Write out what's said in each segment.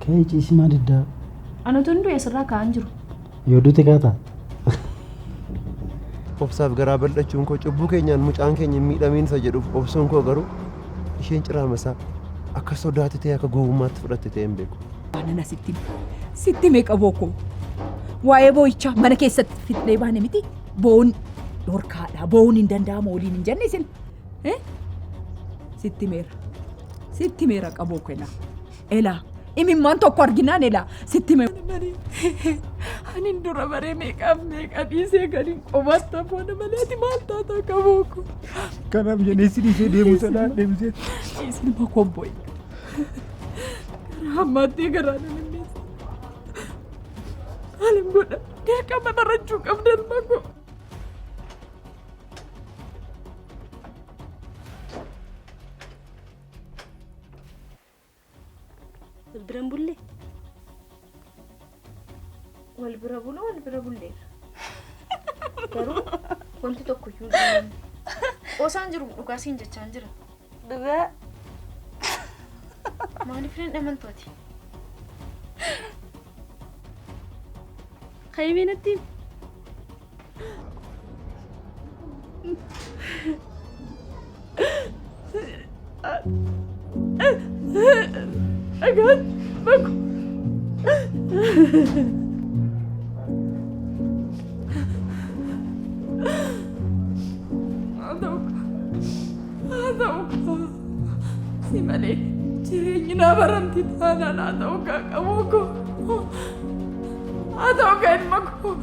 Ka'ii ciisi maa diddaa? Ani utuun du'e asirraa ka'aan jiru. Yoo duute kaataa? Obsaaf garaa bal'achuun koo cubbuu keenyaan mucaan keenya hin miidhamiin isa jedhuuf obsuun koo garuu isheen ciraama isaa akka sodaatti ta'e akka gowwummaatti fudhatte ta'e hin beeku. Waanan asitti sitti meeqa bookoo waa'ee boo'ichaa mana keessatti fixnee baane miti bo'uun dhorkaadha bo'uun hin danda'amu waliin hin jenne isin sitti meera sitti meera qaboo kenna elaa imimmaan tokko arginaan elaa sitti meera. Ani dura baree meeqaaf meeqa dhiisee gadi qobaatti hafoona malee ati maal taataa qaboo koo. Kanaaf jedhee si dhiisee deemuu sodaadhe misee. Ilma koo bo'i. Garaa hammattee garaa na mimmeessa. Maalin godha? Dirqama barachuu qabda ilma koo. Wal bira hin bullee? Wal bira buluu wal bira bulleerra. Garuu wanti tokko iyyuu hin uumamne. Qoosaan jiru dhugaa siin jechaan jira. Dhugaa. Maaliif nan amantu ati? Kaimee natti himi. Dhagaan baku. Haa ta'u haa ta'u si malee jireenyi naa baramti taanaan haa ta'u kaa qabuu koo haa ta'u kaa ilma koo.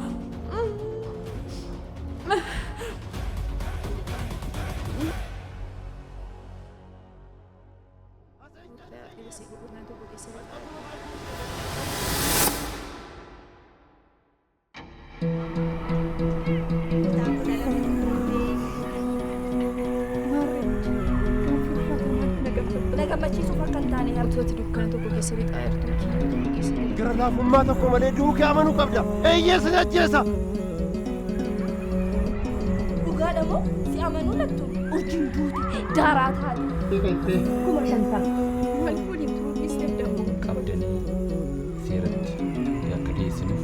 Na gammachiisuuf akka hin taane utuu ati dukkana tokko keessa lixaa jirtuu kiyyoo tokko keessa lixaa. Gara laafummaa tokko malee du'uu kee amanuu qabda. Eeyyee sin ajjeesa! Dhugaadha moo si amanuu lattu urjiin duute daaraa taate. 50,000. Maaliif waliin turuu dhiistee addaan bahuu qabdanii? Seeratti akka dhiyeessinuuf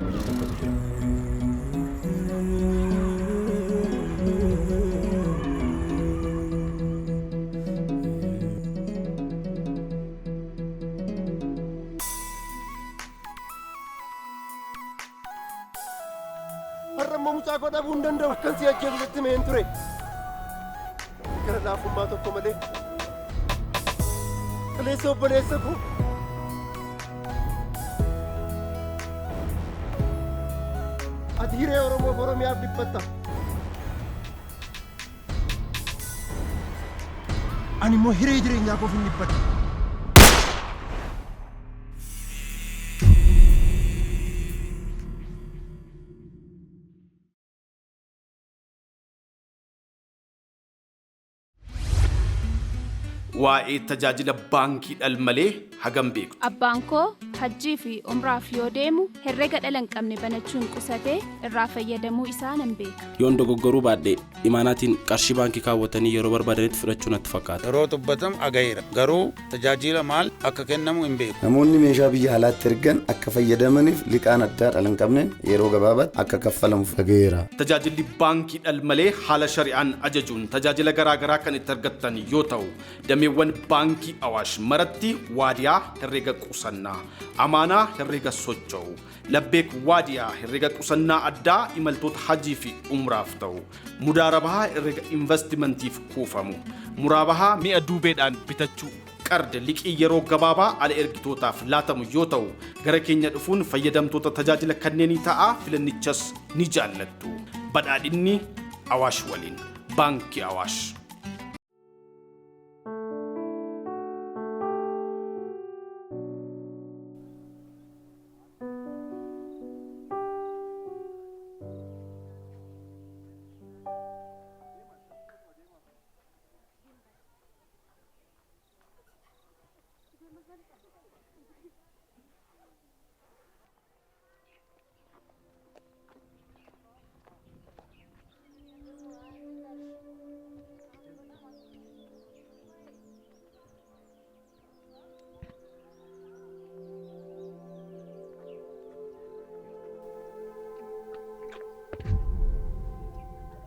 hojii tokkotu jira. Har'a immoo mucaa koo dhabuu hin danda'u. Akkan si ajjeesu sitti himeen ture. Gara laafummaa tokko malee. Kaleessa obboleessa koo. Ati hiree Oromoof Oromiyaaf dhiphatta. Ani immoo hiree jireenyaa koof hin dhiphadhu. Waa'ee tajaajila baankii dhalmalee hagam beektu? Abbaan koo Hajjii fi Umraaf yoo deemu herrega dhala hin qabne banachuun qusatee irraa fayyadamuu isaa nan beeka. Yoon dogoggoruu baadhe imaanaatiin qarshii baankii kaawwatanii yeroo barbaadanitti fudhachuu natti fakkaata. Yeroo dubbatamu dhagaheera. Garuu tajaajiila maal akka kennamu hin beeku. Namoonni meeshaa biyya alaatti ergan akka fayyadamaniif liqaan addaa dhala hin qabneen yeroo gabaabaatti akka kaffalamuuf dhagaheera. Tajaajilli baankii dhalmalee haala shari'aan ajajuun tajaajila garaa garaa kan itti argattan yoo ta'u, dameewwan Baankii Awaash maratti Waadiyaa herrega qusannaa, Amaanaa herrega socho'u, Labbeek Waadiyaa herrega qusannaa addaa imaltoota Hajii fi Umraaf ta'u, Mudaarabahaa herrega invastimantiif kuufamu, Muraabahaa mi'a duubeedhaan bitachuu, Qard liqii yeroo gabaabaa ala ergitootaaf laatamu yoo ta'u, gara keenya dhufuun fayyadamtoota tajaajila kanneenii ta'aa filannichas ni jaallattu. Badhaadhinni Awaash waliin. Baankii Awaash.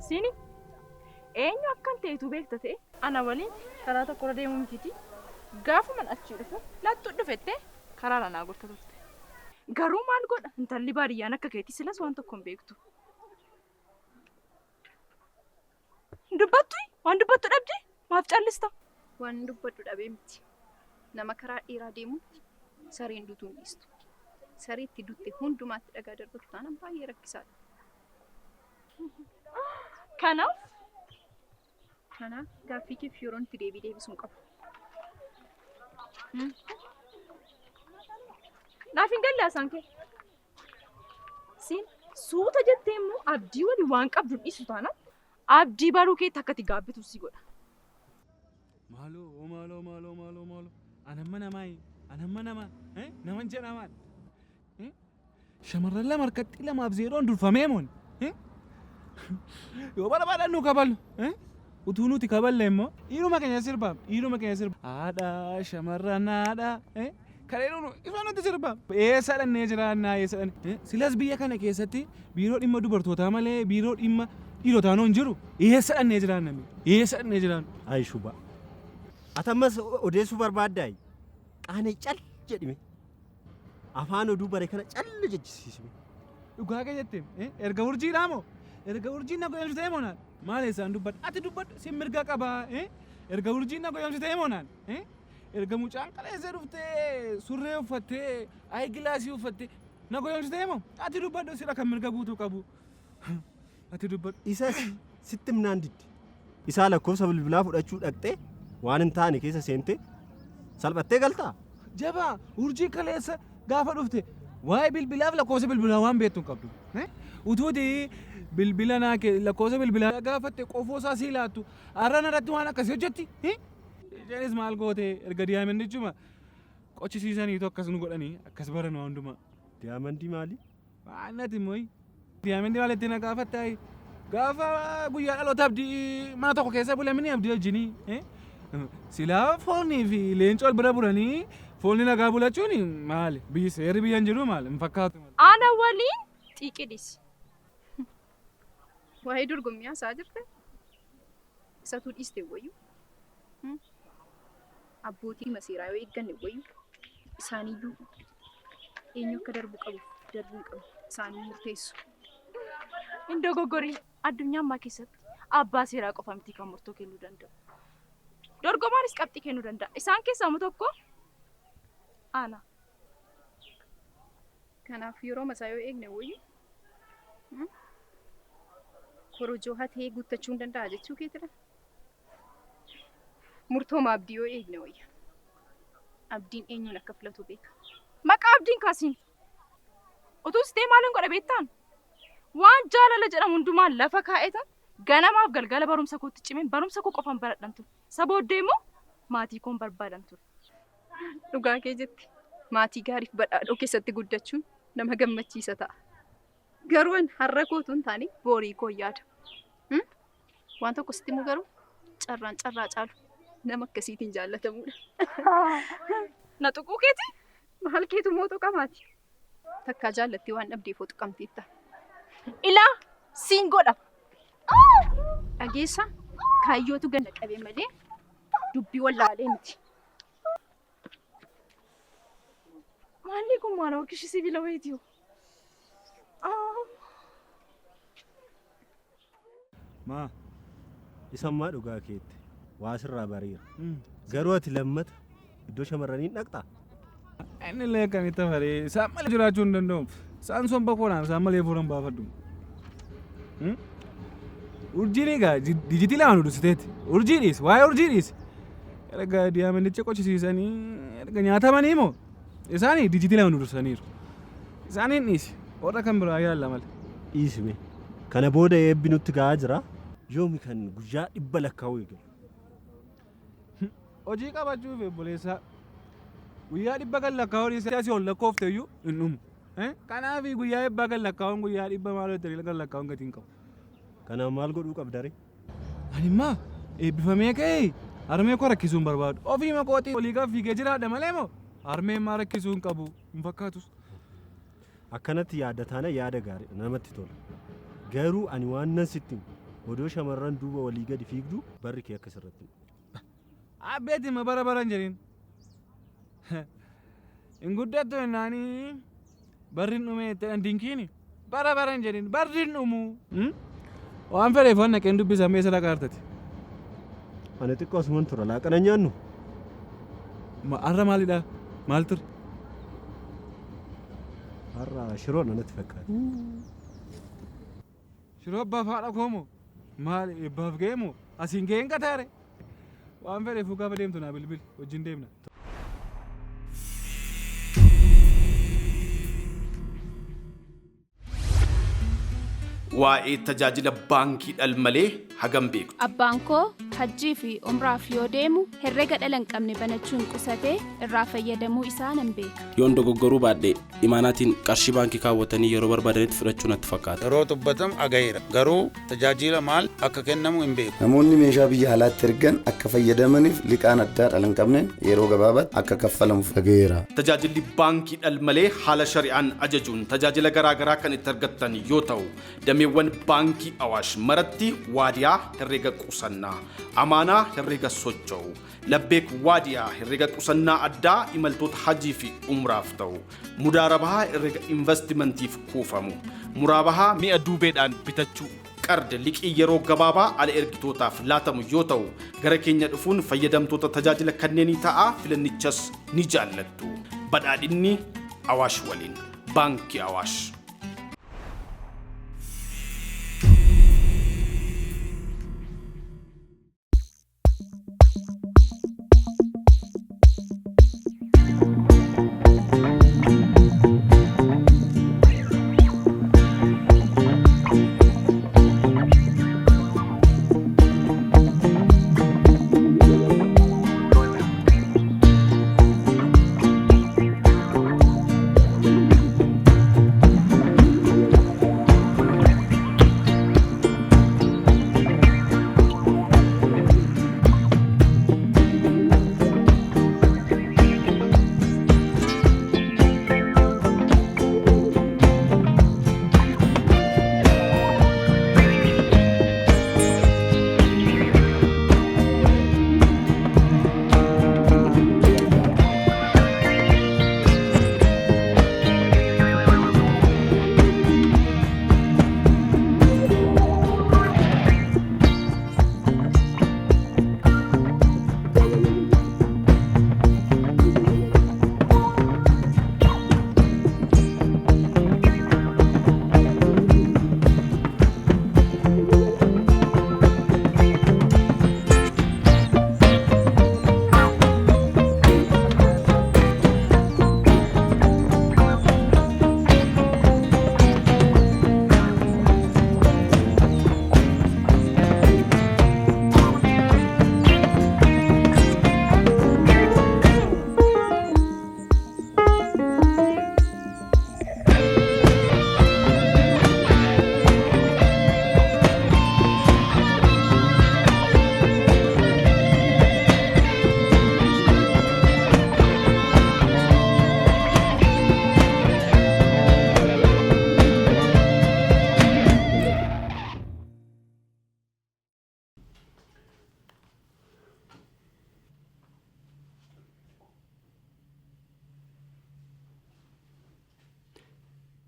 Siini eenyu akkan ta'etu beekta ta'e ana waliin karaa tokkorra deemuu mitiiti. Gaafuman achii dhufu lattuu dhufettee karaa lanaa gorta turte. Garuu maal godha intalli baadiyyaan akka keetii silas waan tokko hin beektu. Dubbattu waan dubbattu dhabde maaf callista? Waan dubbadhu dhabee miti. Nama karaa dheeraa deemutti sareen duutuu hin dhiistu. Saree itti dutte hundumaatti dhagaa darbatu taanaan baay'ee rakkisaadha. Kanaaf Kanaaf gaaffii keef yeroon itti deebii deebisuu hin qabu. Naaf hin galle haasaan kee. Siin suuta jettee immoo abdii waliin waan qabdu hin dhiistu taanaan abdii baruu keetti akka itti gaabbitu si godha. Maaloo, oo maaloo, maaloo, maaloo, maaloo. Anamma namaa, anamma nama, naman jedhamaan. Shamarran lama harkatti 2-0n durfamee moon. Yoo barbaadan nu kabalu. Utuu nuti kaballe immoo dhiiruma keenya sirbaam, dhiiruma keenya sirba. Haadha, shamarran haadha. Kan jedhu ifa nuti sirbaam. Eessa dhannee jiraannaa, eessa dhannee. Silas biyya kana keessatti biiroo dhimma dubartootaa malee biiroo dhimma dhiirotaa noo hin jiru. Eessa dhannee jiraanna? Eessa dhannee jiraanna? Ayi shuba. Ati ammas odeessuu barbaaddaayi? Qaanee cal jedhime. Afaan oduu bare kana cal jechisiisime. Dhugaa kee jette erga urjiidhaa moo? Erga urjiin na goyoomsitee moo naan? Maal eessaan dubbadha? Ati dubbadhu sin mirga qabaa. Erga urjiin na goyoomsitee moo naan? Erga mucaan qaleessee dhuftee surree uffattee ayi gilaasii uffattee na goyoomsitee moo? Ati dubbadhu sira kan mirga guutuu qabu. Ati dubbadhu. Isas sitti himnaan didde. Isaa lakkoofsa bilbilaa fudhachuu dhaqxee waan hin taane keessa seentee salphattee galtaa? Jabaa urjii kaleessa gaafa dhufte waa'ee bilbilaaf lakkoofsa bilbilaa waan beektu hin qabdu. Utuuti bilbila naa kee lakkoofsa bilbilaa gaafatte qofoo isaa sii laattu har'a narratti waan akkasii hojjetti. Isheenis maal goote erga diyaamandichuma qochisiisaniitu akkas nu godhanii akkas baran waa hundumaa. Diyaamandii maali? Waan nati immoo diyaamandii maal ittiin na gaafatte ayi gaafa guyyaa dhaloota abdii mana tokko keessa bulamini abdii wajjinii. Silaa foonii fi leencoo wal bira bulanii foonni nagaa bulachuun maali? Biyyi seerri biyya hin jiru maali? Hin fakkaatu. Ana waliin xiiqii dhiisi. Waa'ee dorgommii haasa'aa jirta? Isatuu dhiiste wayyu. Abbootii maseeraa yoo eegganne wayyu isaaniyyuu eenyu akka darbu qabu darbuu hin qabu isaanii murteessu. Hin dogoggorin addunyaa ammaa keessatti abbaa seeraa qofa miti kan murtoo kennuu danda'u. Dorgomaanis qabxii kennuu danda'a. Isaan keessaa immoo tokko ana. Kanaaf yeroo masaa yoo eegne wayyu korojoo hatee guuttachuu hin danda'a jechuu keetidha. Murtooma abdii yoo eegne wayya. Abdiin eenyuun akka filatu beeka. Maqaa abdiin kaasiin. Utuu sitee maalin godha beektaan? Waan jaalala jedhamu hundumaa lafa kaa'etan ganamaaf galgala barumsa kootti cimeen barumsa koo qofaan baradhan ture. Isa booddee immoo maatii koon barbaadan ture. Dhugaa kee jette. Maatii gaariif badhaadhoo keessatti guddachuun nama gammachiisa ta'a. Garuu ani har'a kootu hin taane borii koo yaada. Waan tokko sitti himu garuu carraan carraa caalu nama akkasiitiin jaallatamuudha. Na tuquu keeti? Maal keetu moo tuqamaati? Takkaa jaallattee waan dhabdeef hoo tuqamteetta. Ilaa siin godha. Dhageessa kaayyootu ganna qabe malee dubbii wallaalee miti. Maalli kun maal harkishi sibiila wayiiti? Maa isammaa dhugaa keetti waa sirraa bareera. Garuu ati lammata iddoo shamarranii hin dhaqxaa? Inni illee akkamitti hafaree isaan malee jiraachuu hin danda'u. Isaan somba koonaan isaan malee fuuran baafadhu. Urjiin egaa dijitii lama nu dursiteetti. Urjii dhiisi waa'ee urjii dhiisi. Erga diyaamandicha qochisiisanii erga nyaatamanii moo isaanii dijitii lama nu dursaniiru. Isaaniin dhiisi warra kan biraa yaalla malee. Dhiisi mee. Kana booda eebbi nutti ga'aa jira. Yoomi kan guyyaa dhibba lakkaa'uu eegalu? Hojii qabachuuf obboleessaa. Guyyaa dhibba kan lakkaa'uu dhiisee asii ol lakkoofte iyyuu hin dhumu. Kanaaf guyyaa eebbaa kan lakkaa'uun guyyaa dhibba maal hojjetanii kan lakkaa'uun gatii hin qabu. Kanaaf maal godhuu qabda ree? Ani immoo eebbifamee ka'ee harmee koo rakkisuu hin barbaadu. Ofiima kootii olii gad fiigee jiraadha malee moo harmeen maa rakkisuu hin qabu hin fakkaatus. Akkanatti yaadda taana yaada gaariidha namatti tola. Garuu ani waan nan sitti himu Odoo shamarran duuba walii gadi fiigdu barri kee akka sirratti. Abbeeti ma bara baran jedhin. Hin guddattu jennaanii barri hin dhume jettee dinkiini. Bara baran jedhin barri hin dhumu. Waan fedheef waan naqeen dubbisamee isa dhaqaartati. Ani xiqqoo asuman tura laaqana nyaannu. Har'a maalidha? Maal ture? Har'a shiroon anatti fakkaata. Shiroo abbaaf haadha koo moo? Maal abbaaf ga'e moo? Asiin ga'een qataare? Waan fedheefuu gaafa deemtu naa bilbili wajjin deemna. Waa'ee tajaajila baankii dhalmalee hagam beektu? Abbaan koo hajjii fi umraaf yoo deemu herrega dhala hin qabne banachuun qusatee irraa fayyadamuu isaa nan beeka. Yoon dogoggoruu baadhe imaanaatiin qarshii baankii kaawwatanii yeroo barbaadanitti fudhachuu natti fakkaata. Yeroo dubbatamu dhagayeera. Garuu tajaajila maal akka kennamu hin beeku. Namoonni meeshaa biyya alaatti ergan akka fayyadamaniif liqaan addaa dhala hin qabneen yeroo gabaabaatti akka kaffalamuuf dhagayeera. Tajaajilli baankii dhalmalee haala shari'aan ajajuun tajaajila garaa garaa kan itti argattan yoo ta'u, dameewwan baankii Awaash maratti waadiyaa herrega qusannaa, amaanaa herrega socho'u, labbeek waadiyaa herrega qusannaa addaa imaltoota hajii fi umraaf ta'u, mudaarabahaa herrega investimentiif kuufamu, muraabahaa mi'a duubeedhaan bitachuu, qarda liqii yeroo gabaabaa ala ergitootaaf laatamu yoo ta'u, gara keenya dhufuun fayyadamtoota tajaajila kanneenii ta'aa filannichas ni jaallattu. Badhaadhinni Awaash waliin. Baankii Awaash.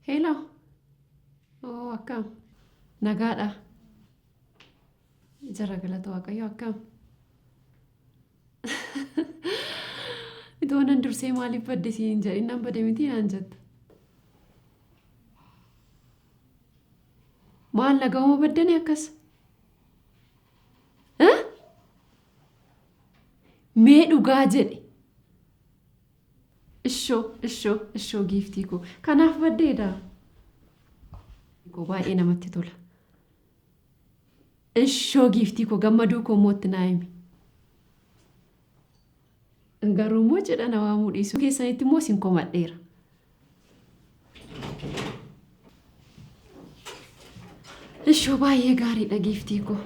Hello. Oo, akkam? Nagaadha. Jara galata Waaqayyo akkam? Itoo nan dursee maaliif badde siin jedhin nan bade miti naan jetta. Maal nagahuma baddani akkas? Eh? Mee dhugaa jedhi. Ishoo ishoo ishoo giiftii koo kanaaf baddeedha. Koo baay'ee namatti tola. Ishoo giiftii koo gammaduu koo immoo itti naa himi. Garuu immoo cidha na waamuu dhiisuu keessanitti immoo isin komadheera. Ishoo baay'ee gaariidha giiftii koo.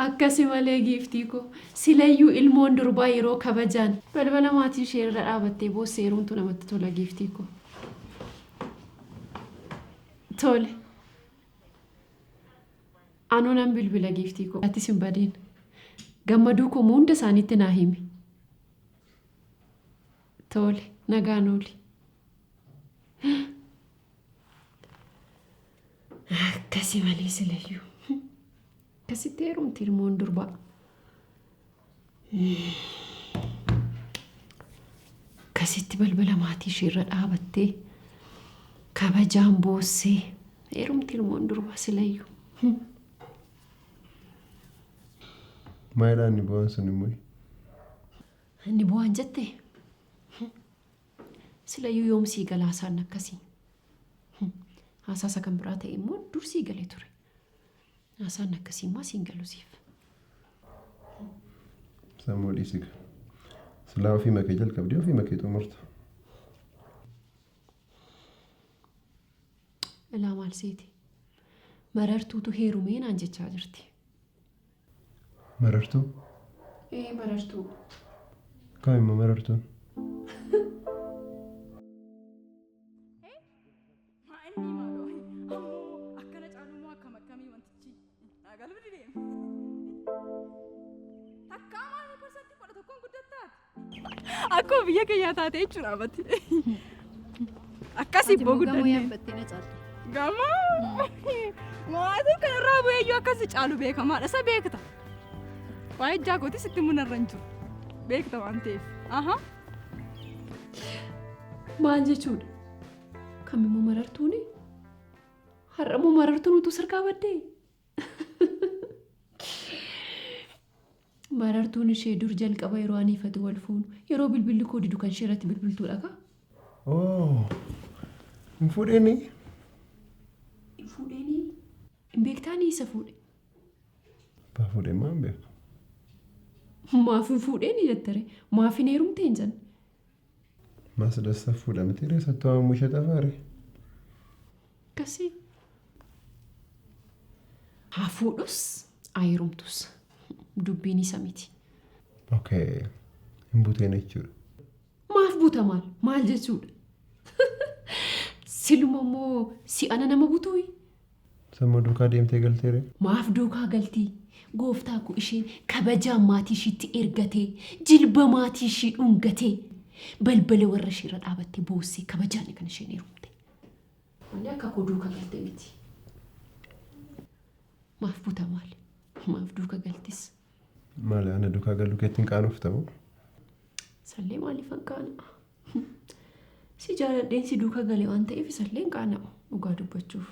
Akkasi malee giiftii koo silayyuu ilmoon durbaa yeroo kabajaan balbala maatii ishee irra dhaabattee boosse heerumtu namatti tola giiftii koo. Tole. Anuu nan bilbila giiftii koo. Atis hin badiin. Gammaduu koo hunda isaaniitti naa himi. Tole, nagaan ooli. Akkasi malee silayyuu. Akkasitti heerumti ilmoon durbaa. Akkasitti balbala maatii isheerra dhaabattee kabajaan boossee heerumti ilmoon durbaa silayyuu. Maalidhaan inni bu'aan sun immoo? Inni bu'aan jette silayyuu yoom sii gala haasaan akkasii. Haasaasa kan biraa ta'e immoo dur sii galee ture. Haasaan akkasii immoo siin galu siif. Sammuu dhiisi. Silaa ofii makee jalqabdee ofii makee xumurta. Ilaa maal seeti? Marartuutu heerumee naan jechaa jirti. Marartuu? Ee marartuu. Kam immoo marartuun? Akkuma biyya keenyaa taate jechuudha abbatti. Akkasii boo guddanne. Gamoo! Maatiin kanarraa bu'eeyyuu akkasi caalu beekamaadha. Isa beekta. Waa'ee ijaa kootis itti munarra hin jiru. Beekta waan ta'eef. Aha. Maal jechuudha? Kam immoo marartuuni? Har'a immoo marartuun utuu sirkaa baddee? Marartuun ishee dur jalqaba yeroo aniifatu wal fuunu yeroo bilbilli koo didu kan ishee irratti bilbiltuudha kaa? Oo! Hin fuudheenii? Hin fuudheenii? Hin beektaanii isa fuudhe? Abbaa fuudhee maa hin beeku. Maaf hin fuudheenii jettere? Maaf hin heerumte hin jenne? Maas dassa fuudha miti ree sattuu ammoo ishee xafaare. Akkasii. Haa fuudhus haa heerumtus dubbiin isa miti. Okay. Hin buteen jechuudha. Maaf buta maal? Maal jechuudha? Siluma immoo si'ana nama butuuyi? Sammuu duukaa deemtee galtee ree? Maaf duukaa galtii? Gooftaa koo isheen kabajaan maatii ishiitti ergatee jilba maatii ishii dhungatee balbala warra isheerra dhaabattee boossee kabajaan kan isheen heerumte. Malee akka koo duuka galte miti. Maaf buta maal? Maaf duuka galtis? Maali ana duukaa galuu keetti hin qaanofta moo? Sallee maaliifan qaana'a? Si jaaladheen si duuka gale waan ta'eef isallee hin qaana'u dhugaa dubbachuuf.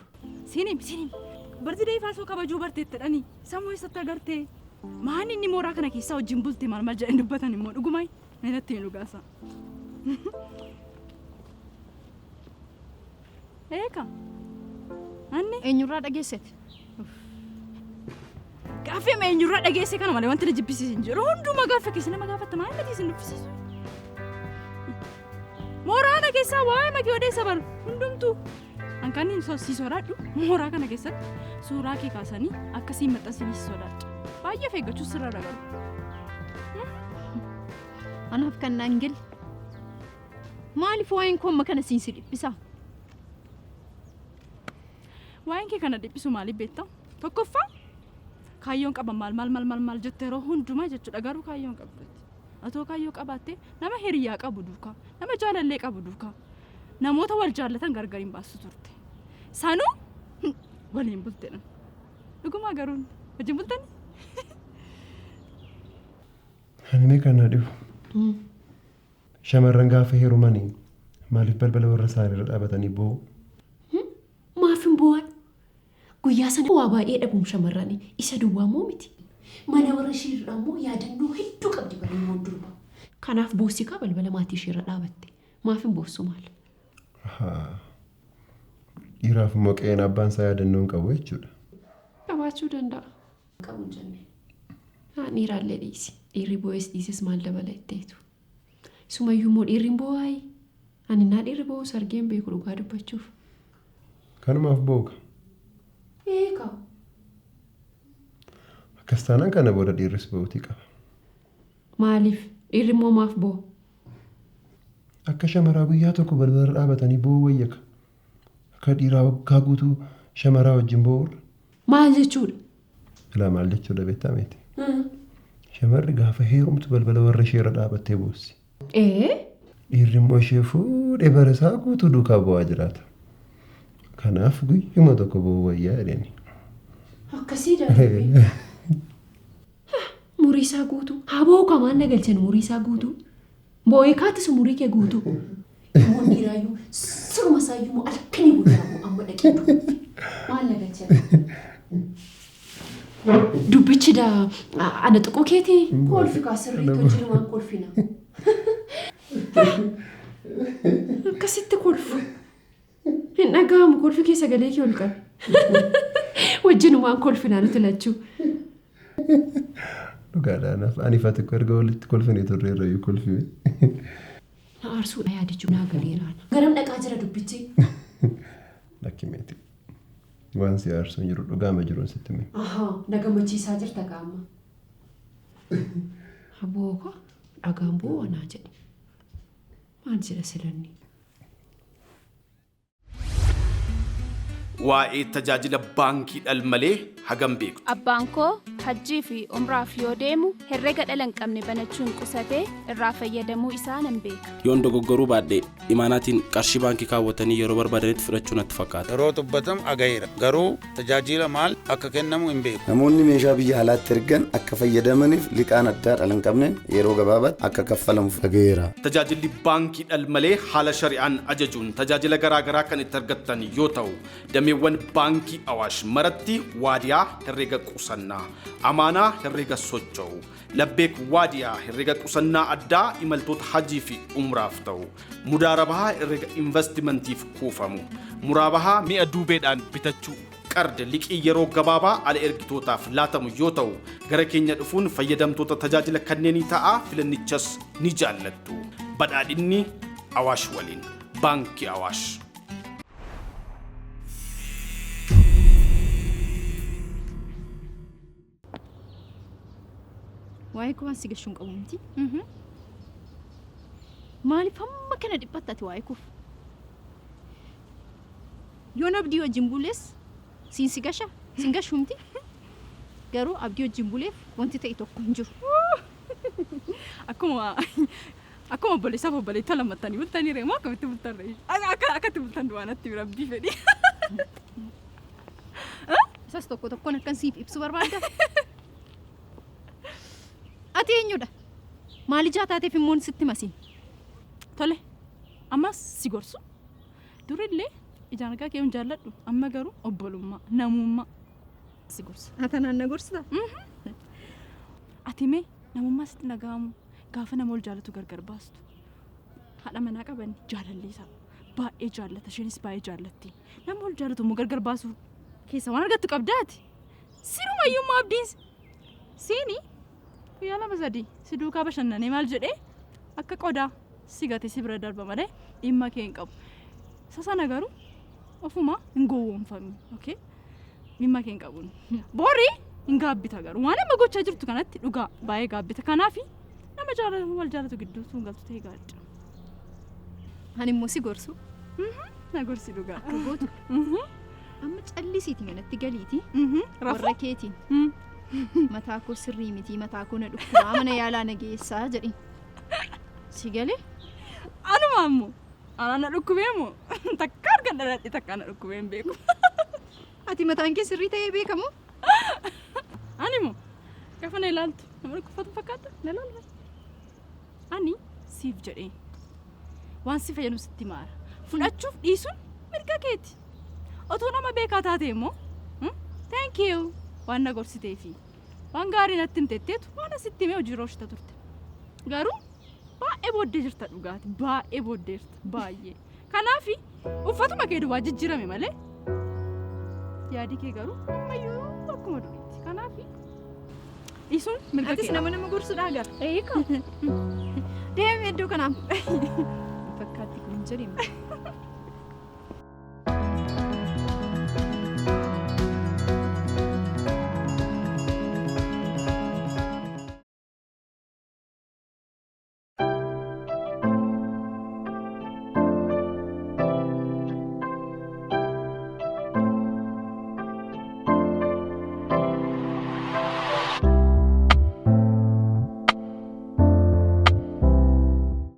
Siin himi siin himi. Birthday faasoo kabajuu barteettadhani. Sammuu eessatti agartee? Maan inni mooraa kana keessaa wajjin bulte maal maal jedhanii dubbatan immoo dhugumaa mee natti himi dhugaasaa. Eeka. Anni. Eenyurraa dhageessete? Gaaffii ma eenyurraa dhageesse kana malee wanti na jibbisiisu hin jiru. Hundumaa gaaffii keessa nama gaafatta maal nati isin dubbisiisu? Mooraa kana keessaa waa'ee makee odeessa baru hundumtuu. An kan inni si sodaadhu mooraa kana keessatti suuraa kee kaasanii akka siin maxxansanii si sodaadha. Baay'ee of eeggachuu sirra garu. Anaaf kan naan galle. Maaliif waa'een koo amma kana siin si dhiphisa? Waa'een kee kana dhiphisu maaliif beektaa? Tokkoffaa kaayyoon qaba maal maal maal maal maal jette yeroo hundumaa jechuudha garuu kaayyoon qabdutti. Atoo kaayyoo qabaattee nama hiriyaa qabu duukaa, nama jaalallee qabu duukaa, namoota wal jaallatan gargar hin baastu turte. Sanuu waliin bultedha. Dhugumaa garuu wajjin bultanii? Ani mee kan na dhibu. Shamarran gaafa heerumanii maaliif balbala warra isaaniirra dhaabatanii boo'u? Maaf hin boo'an? Guyyaa sana waa baay'ee dhabuum shamarrani. Isa duwwaa immoo miti. Mana warra ishee irraa immoo yaadannoo hedduu qabdi bara ilmoon durbaa. Kanaaf boossi kaa balbala maatii ishee irra dhaabatte. Maaf hin boossu maal? Ahaa. Dhiiraaf immoo qe'een abbaan isaa yaadannoo hin qabu jechuudha. Qabaachuu danda'a. Qabu hin jenne. Haa dhiiraallee dhiisi. Dhiirri boo'es dhiises maal dabala jetteetu. Sumayyuu immoo dhiirri hin boo'aayi? Ani innaa dhiirri boo'us argee hin beeku dhugaa dubbachuuf. Kanumaaf boo'u kaa. Ee kaa. Akkas taanaan kana booda dhiirris boo'uutii qaba. Maaliif? Dhiirri immoo maaf boo'a? Akka shamaraa guyyaa tokko balbalarra dhaabatanii boo'uu wayya ka. Akka dhiiraa waggaa guutuu shamaraa wajjin boo'uurra. Maal jechuudha? Ilaa maal jechuudha beektaa meeti? Shamarri gaafa heerumtu balbala warra ishee irra dhaabattee boossi. Ee? Dhiirri immoo ishee fuudhee bara isaa guutuu duukaa bu'aa jiraata. Kanaaf guyyuma tokko boo'uu wayyaa jedheni. Akkasii dha. Umurii isaa guutuu. Haa boo'u kaa maal na galchan umurii isaa guutuu. Boo'ee kaatis umurii kee guutuu. Ilmoon dhiiraayyuu siruma isaayyuu immoo halkanii guyyaa boo'a amma dhaqee du'utti. Maal na galchan. Dubbichi daa ana tuquu keetii kolfi kaa sirriitti wajjinumaan kolfina. Akkasitti kolfu. Hin dhaga'amu kolfi kee sagalee kee ol qabi. Wajjinumaan kolfinaa nuti lachuu. Dhugaadha anaaf ani fati koo erga walitti kolfine turre irrayyuu kolfime. Na aarsuudha yaadichi naa galeera. Garam dhaqaa jira dubbichi? Lakki meeti. Waan si aarsu hin jiru dhugaama jiruun sitti hime. Ahaa na gammachiisaa jirta kaa amma. Aboo koo dhagaan bu'u anaa jedhe. Maal jedha silanni? Waa'ee tajaajila baankii dhalmalee hagam beektu? Abbaan koo Hajjii fi Umraaf yoo deemu herrega dhala hin qabne banachuun qusatee irraa fayyadamuu isaa nan beeka. Yoon dogoggoruu baadhe imaanaatiin qarshii baankii kaawwatanii yeroo barbaadanitti fudhachuu natti fakkaata. Yeroo dubbatamu dhagaheera. Garuu tajaajiila maal akka kennamu hin beeku. Namoonni meeshaa biyya alaatti ergan akka fayyadamaniif liqaan addaa dhala hin qabneen yeroo gabaabaatti akka kaffalamuuf dhagaheera. Tajaajilli baankii dhalmalee haala shari'aan ajajuun tajaajila garaa garaa kan itti argattan yoo ta'u, dameewwan Baankii Awaash maratti Waadiyaa herrega qusannaa, Amaanaa herrega socho'u, Labbeek Waadiyaa herrega qusannaa addaa imaltoota Hajii fi Umraaf ta'u, Mudaarabahaa herrega invastimantiif kuufamu, Muraabahaa mi'a duubeedhaan bitachuu, Qard liqii yeroo gabaabaa ala ergitootaaf laatamu yoo ta'u, gara keenya dhufuun fayyadamtoota tajaajila kanneenii ta'aa filannichas ni jaallattu. Badhaadhinni Awaash waliin. Baankii Awaash. Waa'ee koo waan si gashuun qabu miti. Maaliif hamma kana dhiphatta ati waa'ee koof? Yoon abdii wajjin bules siin si gasha? Sin gashu miti. Garuu abdii wajjin buleef wanti ta'e tokko hin jiru. Akkuma akkuma obboleessaaf obboleettii lammattanii bultanii ree moo akkamitti bultan ree? Akka akkatti bultan du'aa natti rabbii fedhi. Isas tokko tokkoon akkan siif ibsu barbaadda. Ati eenyudha? Maal ijaa taateef immoon sitti masiin? Tole ammas si gorsu durillee ijaan argaa kee hin jaalladhu amma garuu obbolummaa namummaa si gorsa. Atanaan na gorsita? Ati mee namummaa sitti dhaga'amu gaafa nama ol jaallatu gargar baastu. Haadha manaa qaban jaalalli isaa baay'ee jaallata isheenis baay'ee jaallatti. Nama ol jaallatu immoo gargar baasuu keessa waan argattu qabdaati. Sirumayyuu immoo abdiin siini guyyaa lama sadii si duukaa bashannanee maal jedhee akka qodaa si gate si bira darba malee dhimma kee hin qabu. Isa sana garuu ofuma hin gowwoomfami. Okay? Dhimma kee hin qabu. Boori hin gaabbita garuu waan amma gochaa jirtu kanatti dhugaa baay'ee gaabbita. Kanaaf nama jaalatu wal jaalatu gidduu sun galtu ta'e gaariidha. Ani immoo si gorsu. Na gorsi dhugaa. Akka gootu. Amma callisiiti manatti galiiti. Warra keetiin. Mataa koo sirrii miti mataa koo na dhukkubaa mana yaalaa na geessaa jedhi. Si galee? Anuma ammoo. Anaa na dhukkubee moo? Takka argan dhaladhe takka na dhukkubee hin beeku. Ati mataan kee sirrii ta'ee beekamoo? Ani moo gaafa na ilaaltu nama dhukkubfatu fakkaata na ilaalta. Ani siif jedhee waan si fayyadu sitti maara. Fudhachuuf dhiisuun mirga keeti. Otoo nama beekaa taate immoo thank you waan na gorsiteefi waan gaarii natti himtetteetu waan asitti himee hojii rooshita turte. Garuu baay'ee booddee jirta dhugaati baay'ee booddee jirta baay'ee. Kanaaf uffatuma kee duwwaa jijjiirame malee yaadi kee garuu ammayyuu akkuma duriiti. Kanaaf dhiisuun mirga Atis keedha. nama nama gorsudhaa gara. Eegaa. Deemi iddoo kanaa. Fakkaatti kun hin jedhimu.